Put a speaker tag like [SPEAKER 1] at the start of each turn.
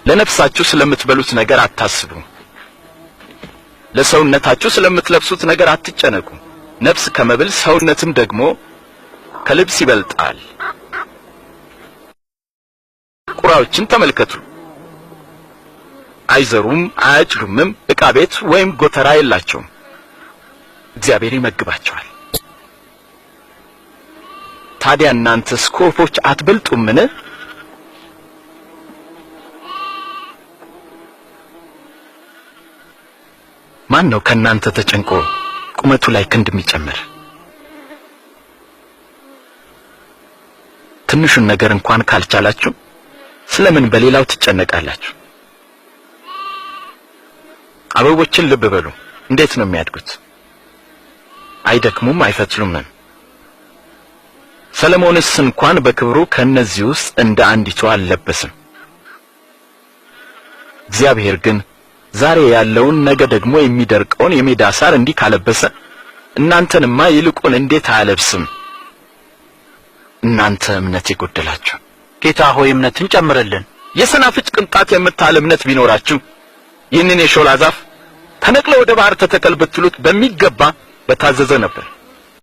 [SPEAKER 1] ለነፍሳችሁ ስለምትበሉት ነገር አታስቡ፣ ለሰውነታችሁ ስለምትለብሱት ነገር አትጨነቁ። ነፍስ ከመብል ሰውነትም ደግሞ ከልብስ ይበልጣል። ቁራዎችን ተመልከቱ። አይዘሩም፣ አያጭዱምም፣ ዕቃ ቤት ወይም ጎተራ የላቸውም። እግዚአብሔር ይመግባቸዋል። ታዲያ እናንተስ ከወፎች አትበልጡምን? ማን ነው ከእናንተ ተጨንቆ ቁመቱ ላይ ክንድ የሚጨምር? ትንሹን ነገር እንኳን ካልቻላችሁ ስለምን በሌላው ትጨነቃላችሁ? አበቦችን ልብ በሉ፣ እንዴት ነው የሚያድጉት? አይደክሙም፣ አይፈትሉምም። ሰለሞንስ እንኳን በክብሩ ከእነዚህ ውስጥ እንደ አንዲቱ አልለበስም። እግዚአብሔር ግን ዛሬ ያለውን ነገ ደግሞ የሚደርቀውን የሜዳ ሳር እንዲህ ካለበሰ እናንተንማ ይልቁን እንዴት አያለብስም? እናንተ እምነት የጎደላችሁ።
[SPEAKER 2] ጌታ ሆይ እምነትን ጨምርልን።
[SPEAKER 1] የሰናፍጭ ቅንጣት የምታህል እምነት ቢኖራችሁ ይህንን የሾላ ዛፍ ተነቅሎ ወደ ባህር ተተከል ብትሉት በሚገባ በታዘዘ ነበር።